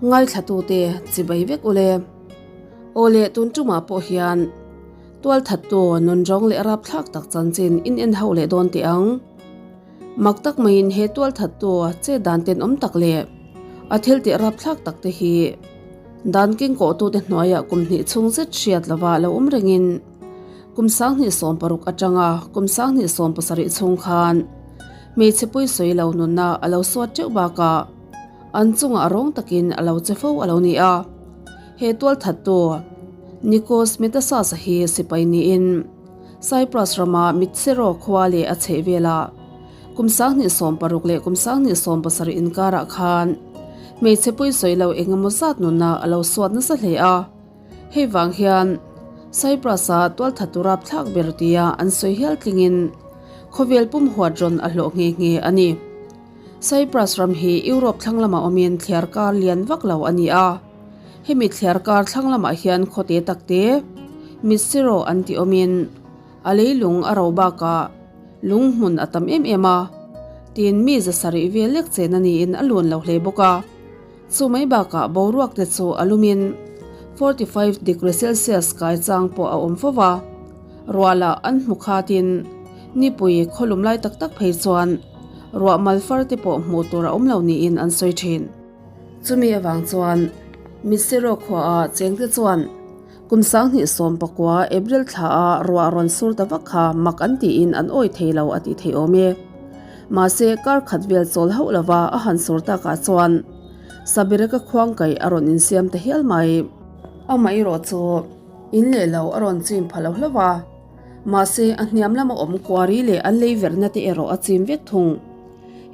Ngaithlatute chibai vek ule. Aw le tun tumah pawh hian tualthattu nunrawng leh rapthlak tak chanchin in en ho leh dawn teh ang. Mak tak maiin he tualthattu che dan tenawm tak leh a thil tih rapthlak tak te hi dan kengkawhtute hnuaiah kum hnih chhung zet hriat lova lo awm rengin kum 2016 atanga kum 2017 chhung khan hmeichhe pui sawi lo nunna a lo suat teuh bakah an chungah rawng takin a lo che fo a lo ni a. He tualthattu Nikos Metaxas-a hi sipai niin Cyprus rama Mitsero khua leh a chhehvelah kum 2016 leh kum 2017 inkarah khan hmeichhe pui sawi lo eng emaw zat nunna a lo suat nasa hle a. Hei vang hian Cyprus-a tualthattu rapthlak ber tia an sawi hial tlingin khawvel pum huat rawn a hlawh nghe nghe a ni. Cyprus ram hi Europe thlang lamah awmin thliar kar lian vak lo a ni a. Hemi thliar kar thlang lamah hian khawte takte Mitsero an tih awmin a leilung a ro bakah lung hmun a tam em em a. Tin, mi za sarih vel lek chen a niin a lun lo hle bawk a. Chu mai bakah boruak te chu a lumin 45 degree Celsius kai chang pawh a awm fo va. Ruah lah an hmu khatin nipui khawlum lai tak tak phei chuan ruah mal far te pawh hmuh tur a awm lo niin an sawi thin. Chumi avang chuan Mitsero khuaah chengte chuan kum 2019 April thla a ruah rawn sur ta vak kha mak an tiin an awi thei lo a tih theih awm e. Mahse kar khat vel chawl hauh lova a han sur takah chuan Sabireka khuang kaih a rawn insiam ta hial mai. Amaherawh chu in leh lo a rawn chim pha lo hlauh a, mahse a hniam lama awm kuari leh an lei verhna te erawh a chim vek thung.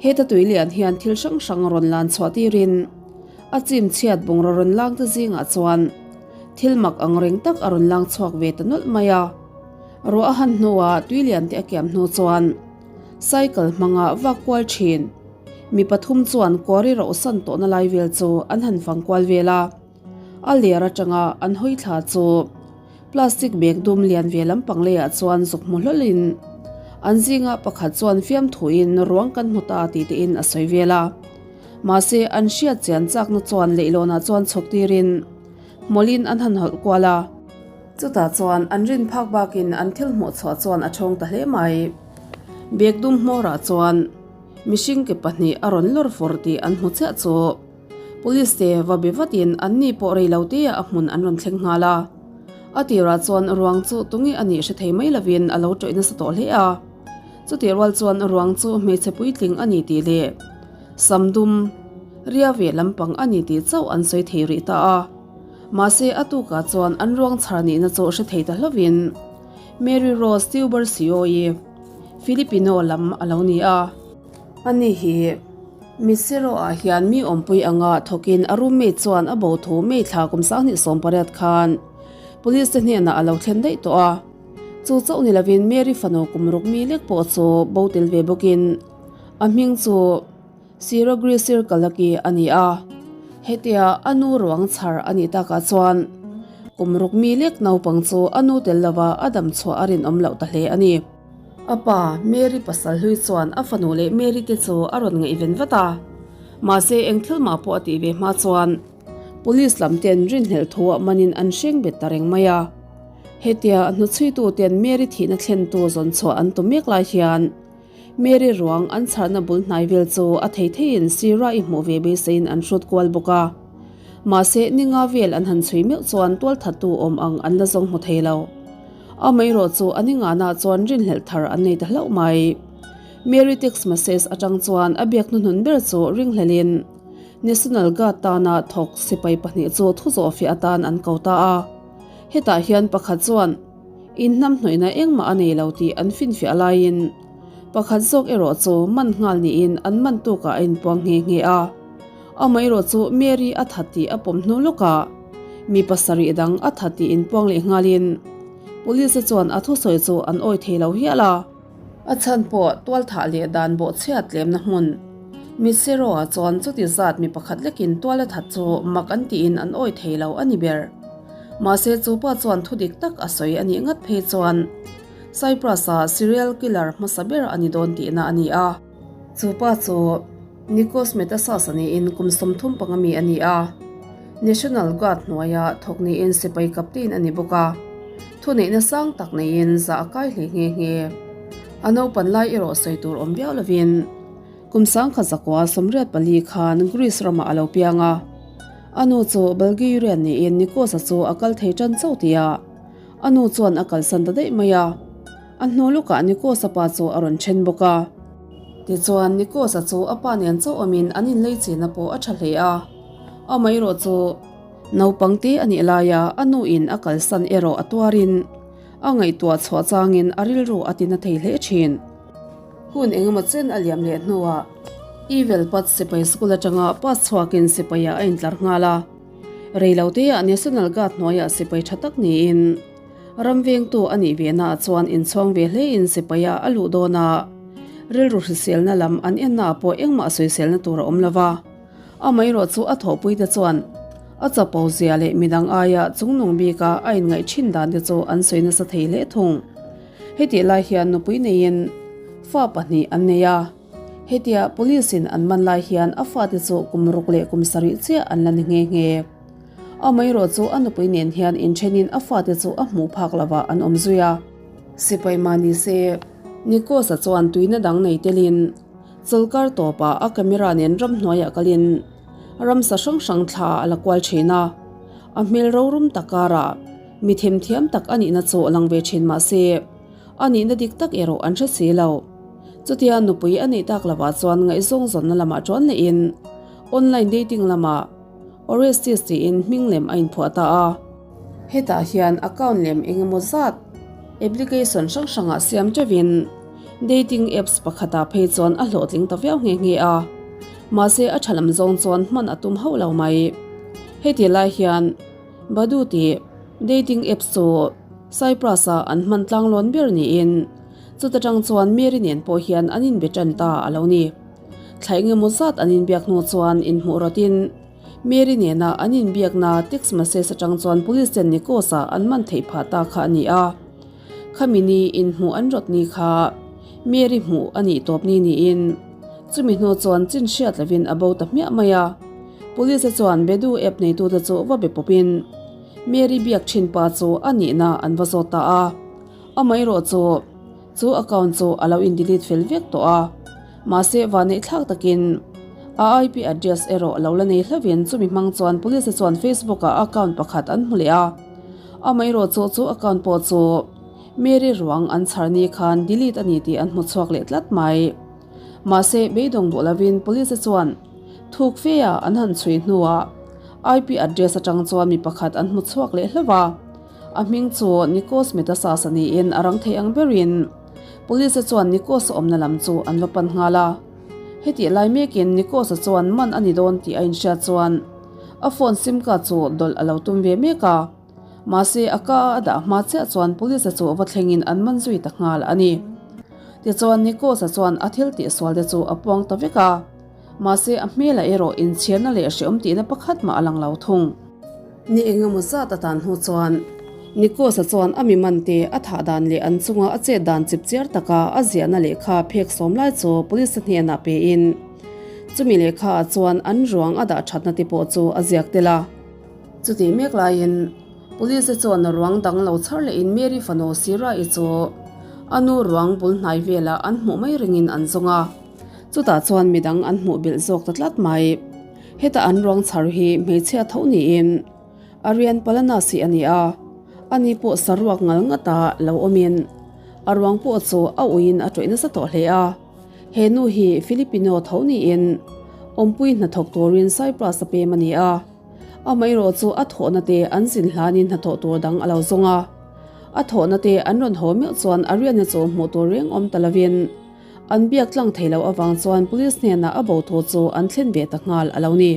Heta tui lian hian thil hrang hrang rawn lan chhuah tirin a chim chhiat bungraw rawn lang te zingah chuan thil mak ang reng tak a rawn lang chhuak ve ta nawlh mai a. Ruah a han hnuah tui lian te a kiam hnu chuan cycle hmanga vak kual thin mi pathum chuan kuari rohsan tawhna lai vel chu an han fang kual vel a. A ler atanga an hawi thla chu plastic bag dum lian ve lampang leiah chuan zuk hmu hlawlhin an zinga pakhat chuan fiamthuin ruang kan hmu ta tih tein a sawi vel a. Mahse an hriat chian chakna chuan leihlawnah chuan chhawk tirin hmawlhin an han hawlh kual a. Chutah chuan an rin phak bakin an thil hmuh chhuah chuan a thawng ta hle mai. Bag dum hmawrah chuan mihring ke pahnih a rawn lawr fawr tih an hmu chiah chu. Police te va be vatin an ni pawh rei lo te ah a hmun an rawn thleng nghal a. A tirah chuan ruang chu tunge a nih hre thei mai lovin a lo tawih nasa tawh hle a. Chutih rual chuan ruang chu hmeichhe puitling a ni tih leh sam dum ria ve lampang a ni tih chauh an sawi thei rih ta a. Mahse a tukah chuan an ruang chhar nihna chu hre thei ta hlovin Mary Rose Tiubercio-i Filipino lam a lo ni a. Ani hi Mitsero ah hian mi awmpui anga thawkin a roommate chuan a bo thu May thla kum 2018 khan Police te hnenah a lo thlen daih tawh a. Chu chauh ni lovin Mary fanu kum ruk mi lek pawh chu bo tel ve bawkin a hming chu Sirogri Sirkalaki a ni a. Hetia a nu ruang chhar a nih takah chuan kum ruk mi lek naupang chu a nu tel lova a dam chhuah a rinawm loh ta hle a ni. A pa, Mary pasal hlui chuan a fanu leh Mary te chu a rawn ngaihven vat a. Mahse, eng thil mah pawh a tih ve hma chuan Police lam ten rinhlelh thu ah manin an hreng bet ta reng mai a. Hetia a hnuchhuitu ten Mary thihna thlentu zawn chhuah an tum mek lai hian Mary ruang an chharna bul hnai vel chu a thei theiin sira i hmuh ve beiseiin an hrut kual bawk a. Mahse, ninga vel an han chhui meuh chuan tualthattu awm ang an la zawng hmu thei lo. Amaherawh chu a ni ngahna chuan rinhlelh thar an nei ta hlauh mai. Mary text message atang chuan a biak hnuhnun ber chu ringhlelhin National Guard tana thawk sipai pahnih chu thu zawhfiah atan an ko ta a. Hetah hian pakhat chuan inhnamhnawihna engmah a nei lo tih an finfiah laiin pakhat zawk erawh chu man nghal niin an man tukah a inpuang nghe nghe a. Amaherawh chu Mary a that tih a pawm hnu lawkah mi pasarih dang a that tih inpuang leh nghalin Police te chuan a thusawi chu an awi thei lo hial a. A chhan pawh tualthah leh dan bawhchhiat tlemna hmun Mitsero-ah chuan chuti zat mi pakhat lekin tual a that chu mak an tiin an awi thei lo a ni ber. Mahse chu pa chuan thu dik tak a sawi a nih ngat phei chuan Cyprus-a serial killer hmasa ber a ni dawn tihna a ni a. Chu pa chu Nikos Metaxas a niin kum 35 mi a ni a. National Guard hnuaia thawk niin sipai captain a ni bawk a, thuneihna sang tak neiin zah a kai hle nghe nghe. A naupan lai erawh sawi tur awm viau lovin kum sangkhat zakua 84 khan Greece ramah a lo piang a. A nu chu Bulgarian niin Nikos-a chu a kal thei tan chauh tihah a nu chuan a kalsan ta daih mai a. A hnu lukah Nikos-a pa chu a rawn then bawk a. Tichuan, Nikos-a chu a pa nen chauh awmin an inlei china pawh a tha hle a. Amaherawh chu naupang te a nih laia a nuin a kalsan erawh a tuarin a ngaihtuah chhuah changin a rilru a tina thei hle thin. Hun engemaw chen a liam leh hnuah Evil Pat sipai school atanga pass chhuakin sipaiah a intlar nghal a. Reiloteah National Guard hnuaiah sipai tha tak niin Ram vengtu a nih ve naah chuan inchhuang ve hlein sipaia a luh dawn a, rilru hriselna lam an ennaah pawh engmah sawiselna tur a awm lo va. Amaherawh chu a thawhpuite chuan a chapo zia leh midang aia chungnung bika a inngaih thin dan te chu an sawi nasa thei hle thung. Hetih lai hian nupui neiin fa pahnih an nei a, hetia police in an man lai hian a fate chu kum ruk leh kum sarih chiah an la ni nghe nghe. Amaherawh chu a nupui nen hian inthenin a fate chu a hmuh phak lovah an awm zui a. Sipai mah ni se, Nikos-a chuan tuina dang nei telin chawlkar tawpah a camera nen ramhnuaiah kalin ramsa hrang hrang thla a la kual thin a. A hmel rorum tak karah mi themthiam tak a nihna chu a lang ve thin mah se, a nihna dik tak erawh an hre si lo. Chutia nupui a neih tak lovah chuan ngaihzawng zawnna lamah ṭuan lehin online dating lamah, Orestes tiin hming lem a inphuah ta a. Hetah hian account lem eng emaw zat application hrang hrangah siam teuhin dating apps pakhatah phei chuan a hlawhtling ta viau nghe nghe a. Mahse a tha lam zawng chuan hman a tum hauh lo mai. Heti lai hian Badoo tih dating apps chu Cyprus-a an hman tlanglawn ber niin chuta tang chuan Mary nen pawh hian an inbe tan ta a lo ni. Thla engemaw zat an inbiak hnu chuan inhmuh rawtin Mary nena an inbiakna text message atang chuan police ten Nikos-a an man theih phah ta kha a ni a. Khami ni inhmuh an rawt ni kha Mary hmuh a nih tawp ni niin chumi hnu chuan chin hriat lovin a bo ta hmiah mai a. Police te chuan Badoo app neitute chu va be pawpin Mary biak thin pa chu a nihna an va zawt ta a. Amaherawh chu Chu account chu a lo in delete fel vek tawh a, mahse vanneih thlak takin a IP address erawh lo la nei hlauhin chumi hmang chuan police te chuan Facebook ah account pakhat an hmu leh a, amaherawh chu chu account pawh chu Mary ruang an chhar ni khan delete a ni tih an hmu chhuak leh tlat mai. Mahse beidawng duh lovin police te chuan thuk fe ah an han chhui hnuah IP address atang chuan mi pakhat an hmu chhuak leh hlauh a. A hming chu Nikos Metasas a niin a rang thei ang berin Police chuan Nikos-a awmna lam chu an va pan nghal a. Hetih lai mekin Nikos-a chuan man a ni dawn tih a inhriat chuan a phone sim card chu dawlh a lo tum ve mek a. Mahse a ka a dah hma chiah chuan Police chu va thlengin an man zui ta nghal a ni. Tichuan Nikos-a chuan a thil tihsual te chu a puang ta vek a. Mahse a hmelah erawh inchhirna leh hreawm tihna pakhat mah a lang lo thung. Ni engemaw zat a tan hnu chuan Nikos-a chuan a mi mante a thah dan leh an chunga a chet dan chip chiar taka a ziahna lehkha phek sawm lai chu police hnenah pein chumi lehkha ah chuan an ruang a dah thatna te pawh chu a ziak tel a. Chutih mek laiin police chuan ruang dang lo chhar lehin Mary fanu Sira-i chu a nu ruang bul hnai velah an hmuh mai ringin an zawng a. Chutah chuan midang an hmuh belh zawk ta tlat mai. Heta an ruang chhar hi hmeichhia tho niin Arian Palanasi a ni a, ani pawh saruak ngal ngata lo awmin a ruang pawh chu a uiin a tawih nasa tawh hle a. He nu hi Filipino tho niin awmpui hnathawk turin Cyprus a pem a ni a, amaherawh chu a thawhna te an zin hlanin hnathawh tur dang a lo zawng a. A thawhna te an rawn haw meuh chuan Ariana chu hmuh tur reng awm ta lovin An biak tlang thei loh avang chuan police hnenah a bo thu chu an thlen ve ta nghal a lo ni.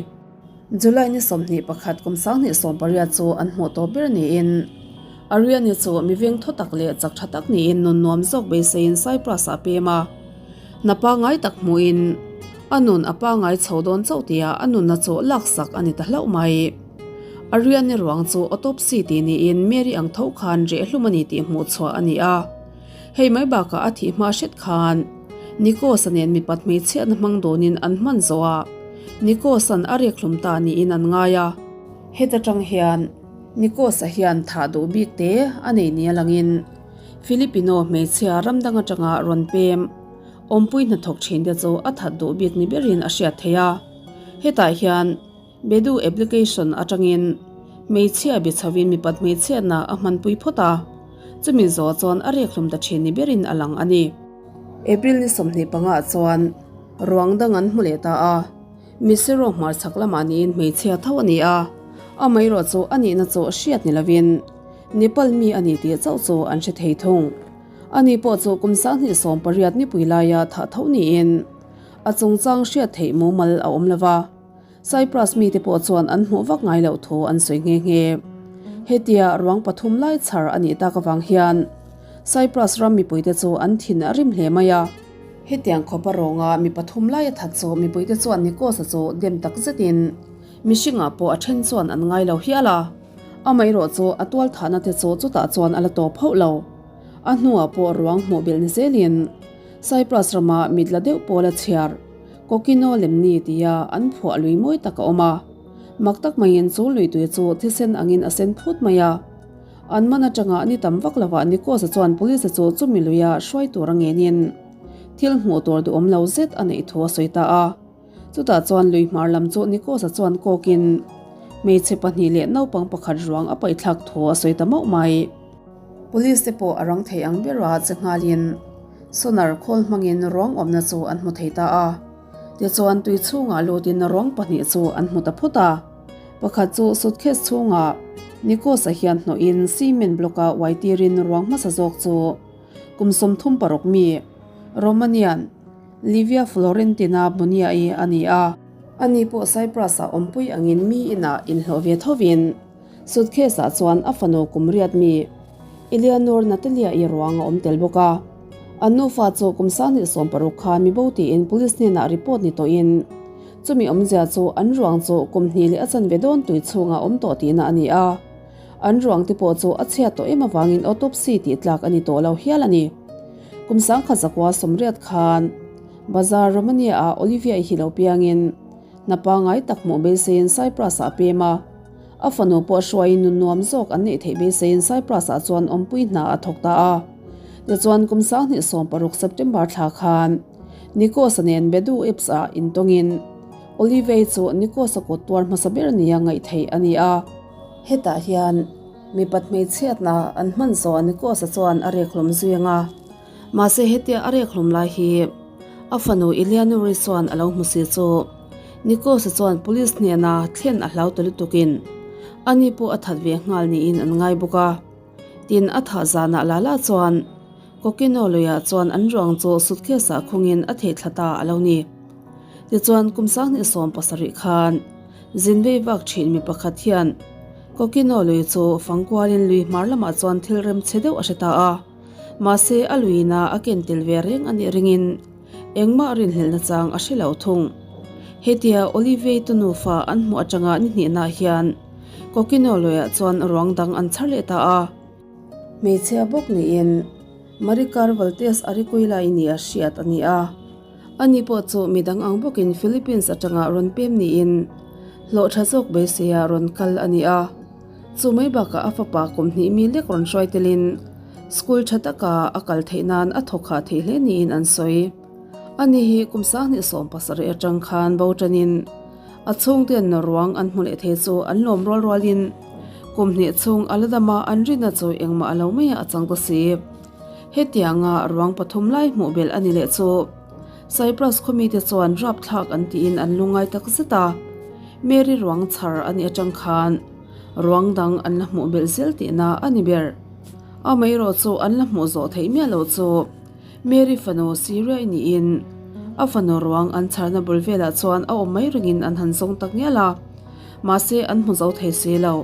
July ni 21 kum 2018 chu an hmuh tawp ber niin Ariani chu mi veng thaw tak leh chak tha tak niin nun nuam zawk beiseiin Cyprus ah pem a. Hna pangngai tak hmuhin a nun a pangngai chho dawn chauh tia a nunna chu laksak a ni ta hlauh mai. Ariani ruang chu autopsy tih niin Mary ang tho khan rehhlum a ni tih hmuh chhuah a ni a. Hei mai bakah a thih hma hret khan Nikos-a nen mipat hmeichhiatna hmang dawnin an hman zawh a, Nikos-a'n a rek hlum ta niin an ngai a. Heta tang hian Nikos-a hian thah duh bik te a nei nia langin Filipino hmeichhia ram dang atanga rawn pem awmpui hnathawk thin te chu a that duh bik ni berin a hriat theih a. Hetah hian Bedu application atangin hmeichhia be chhovin mipat hmeichhiatna a hmanpui phawt a, chumi zawh chuan a rek hlum ta thin ni berin a lang a ni. April ni 25 ah chuan ruang dang an hmu leh ta a. Misiro hmarchhak lamah niin hmeichhia tho a ni a, amaherawh chu a nihna chu hriat ni lovin Nepal mi a ni tih chauh chu an hre thei thung. Ani pawh chu kum 2018 nipui laia thah tho niin a chungchang hriat theih mumal a awm lo va, Cyprus mite pawh chuan an hmuh vak ngai loh thu an sawi nghe nghe. Hetia ruang pathum lai chhar a nih tak avang hian Cyprus ram mipuite chu an thin a rim hle mai a. Hetiang khawpa rawnga mi pathum lai a that chu mipuite chuan Nikos-a chu dem tak zetin mihringah pawh a then chuan an ngai lo hial a. Amaherawh chu a tual thahna te chu chutah chuan a la tawp hauh lo. A hnuah pawh ruang hmuh belh ni zelin Cyprus rama mit la deuh pawl a chhiar Kokino Lemni tia an phuah lui mawi tak a awm a. Mak tak maiin chu lui tui chu thisen angin a sen phut mai a. An man atanga ni tam vak lovah Nikos-a chuan Police-a chu chumi luia hruai tur a ngenin thil hmuh tur duhawm lo zet a neih thu a sawi ta a. Chutah chuan lui hmar lam chu Nikos-a chuan kawkin hmeichhe pahnih leh naupang pakhat ruang a paihthlak thu a sawi ta mauh mai. Police te pawh a rang thei ang bera che nghalin sonar khawl hmangin ruang awmna chu an hmu thei ta a. Tichuan tui chhungah lutin ruang pahnih chu an hmu ta phawt a. Pakhat chu suitcase chhungah Nikos-a hian hnawhin cement block-a uai tirin ruang hmasa zawk chu kum 36 mi Romanian Livia Florentina Bunia-i a ni a. Ani pawh Cyprus-ah awmpui angin mi inah inhlawh ve thovin suitcase-ah chuan a fanu kum riat mi Eleanor Natalia-i ruang a awm tel bawk a. An nufa chu kum 2016 khan mibo tiin police hnenah report ni tawhin Chumi awmzia chu an ruang chu kum hnih leh a chanve dawn tui chhungah awm tawh tihna a ni a. An ruang te pawh chu a chhiat tawh em avangin autopsy tih tlak a ni tawh lo hial a ni. Kum 1900 sawmriat khan Bazar Romania-ah Olivia-i hi lo piangin hna pangngai tak hmuh beiseiin Cyprus-ah a pem a. A fanu pawh hruaiin nun nuam zawk an neih theih beiseiin Cyprus-ah chuan awmpui hna a thawk ta a. Tichuan kum 2016 September thla khan Nikos-a nen Bedu Ips-ah intawngin Olivei chu Nikos-a kut tuar hmasa ber nia ngaih theih a ni a. Hetah hian mipat hmeichhiatna an hman zawh Nikos-a chuan a rek hlawm zui ang a. Mahse hetia a rek hlawm lai hi a fanu Eleanor-i chuan a lo hmu si chu Nikos-a chuan police hnena thlen a hlau ta lutukin ani pawh a that ve nghal niin an ngai bawk a. Tin, a thah zanah la la chuan Kokino luiah chuan an ruang chu suitcase-ah khungin a theh thla ta a lo ni. Tichuan, kum 2017 khan zinvei vak thin mi pakhat hian Kokino lui chu fangkualin lui hmar lamah chuan thil rem chhe deuh a hre ta a. Mahse, a luina a ken tel ve reng a nih ringin engmah rinhlelhna chang a hre lo thung. Hetia Olivei tu nufa an hmuh atanga ni hnihnaah hian Kokino luiah chuan ruang dang an chhar leh ta a. Hmeichhia bawk niin Maricar Valtes Aricuila-i nia hriat a ni a. Ani pawh chu midang ang bawkin Philippines atanga rawn pem niin hlawh tha zawk beiseia rawn kal a ni a. Chu mai bakah a fapa kum hnih mi lek rawn hruai telin school tha taka a kal theih nan a thawk hah theih hle niin an sawi. Ani hi kum 2017 atang khan bo tanin A chhungten ruang an hmu leh thei chu an lawm rual rualin kum hnih chhung a la dam a, an rinna chu engmah a lo mai a chang ta si. Hetianga ruang pathum lai hmuh belh a ni leh chu Cyprus khawmite chuan rapthlak an tiin an lungngai tak zet a, Mary ruang chhar a nih atang khan ruang dang an la hmuh belh zel tihna a ni ber. Amaherawh chu an la hmuh zawh theih miah loh chu Mary fanu Syria-i niin a fanu ruang an chharna bul velah chuan a awm mai ringin an han zawng tak ngial a, mahse an hmu zo thei si lo.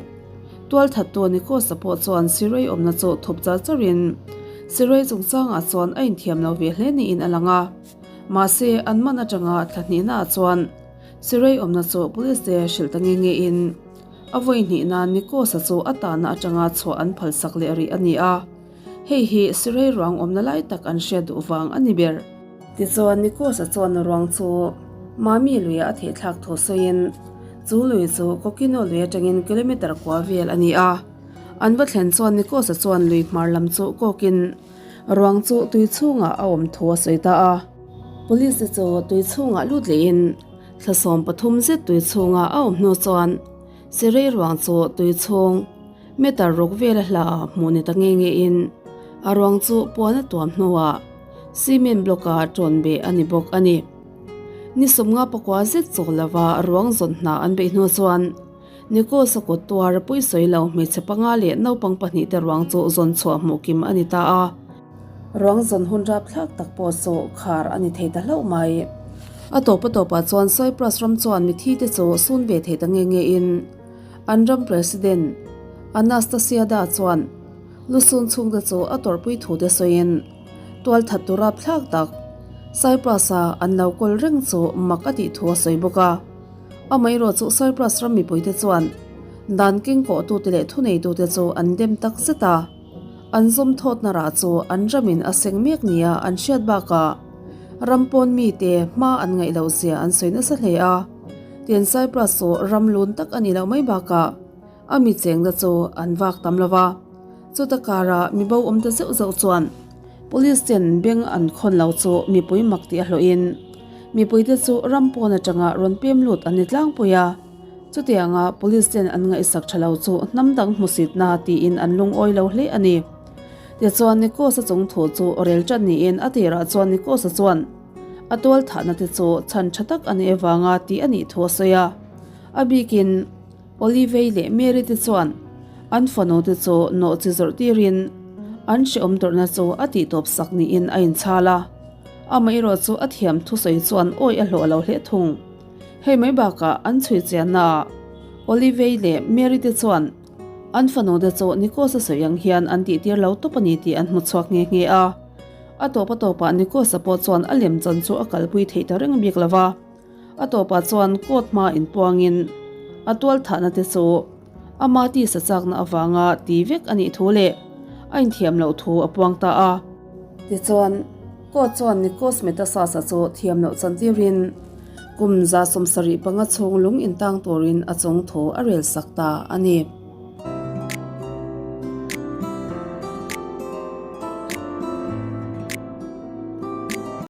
Tualthattu Nikos-a pawh chuan Syria-i awmna chu thup char charin Syria-i chungchangah chuan a inthiam lo ve hle niin a lang a, mahse an man atanga thla hnihnaah chuan Syria-i awmna chu police te hrilh ta nge ngein a vawi hnih nan Nikos-a chu a tahna atanga chhuah an phalsak leh rih a ni a. Hei hi Sirei ruang awmna lai tak an hriat duh vang a ni ber. Tichuan, Nikos-a chuan ruang chu Mami luiah a thehthlak thu sawiin, Chu lui chu Kokino lui atangin kilometre kua vel a ni a. An va thlen chuan Nikos-a chuan lui hmar lam chu kawkin ruang chu tui chhungah a awm thu a sawi ta a. Police te chu tui chhungah lut lehin thla 13 zet tui chhunga a awm hnu chuan Sirei ruang chu tui chhung meter ruk vela hla hmuh ni ta nge nge in a ruang chu puan a tuam hnuah cement block a tawn beh a ni bawk a ni. Ni 50 pakua zet chawl lova ruang zawn hna an beih hnu chuan Nikos a kut tuar a pui sawi lo hmeichhe panga leh naupang pahnih te ruang chu zawn chhuah hmuh kim a ni ta a. Ruang zawn hun rapthlak tak pawh chu khar a ni thei ta hlauh mai. A tawp a tawpah chuan Cyprus ram chuan mithi te chu sun ve thei ta nge nge in an ram President Anastasiada chuan lusun chhungte chu a tawrhpui thu te sawiin tualthat tu rapthlak tak Cyprus a an lo kawl reng chu mak a tih thu a sawi bawk a. Amaherawh chu Cyprus ram mipuite chuan dan kengkawhtute leh thuneitute chu an dem tak zet a, an zawm thawtna rah chu an ramin a seng mek nia an hriat bakah ram pawn mite hma an ngaih loh zia an sawi nasa hle a. Tin, Cyprus chu ram lun tak a nih loh mai bakah a mi chengna chu an vak tam lo va, chuta karah mibo awm ta zeuh zeuh chuan Police ten beng an khawn lo chu mipui mak tih a hlawhin mipuite chu ram pawn atanga rawn pem lut an ni tlangpui a, chutianga police ten an ngaihsak tha lo chu hnam dang hmusitna tiin an lungawi lo hle a ni. Tichuan Nikos-a chung thu chu rel tan niin a tirah chuan Nikos-a chuan a tual thahna te chu chhan tha tak a nih avanga tih a nih thu a sawi a, a bikin Olivei leh Mary te chuan an fanu te chu nawh chi zawrh tirin an hrehawm tawrhna chu a tihtawp sak niin a inchhal a. Amaherawh chu a thiam thusawi chuan awi a hlawh lo hle thung. Hei mai bakah an chhui chiannaah Olivei leh Mary te chuan an fanu te chu Nikos-a sawi ang hian an tihtir lo tawp a ni tih an hmu chhuak nghe nghe a. A tawp a tawpah Nikos-a pawh chuan a lemchan chu a kalpui theih ta reng bik lo va. A tawpah chuan court hma inpuangin a tualthahna te chu ama tisa chakna avanga ti vek a nih thu leh a inthiam loh thu a puang ta a. Tichuan, court chuan Nikos Metaxas-a chu thiam loh chantirin kum 75 chhung lung intang turin a chung thu a rel sak ta a ni.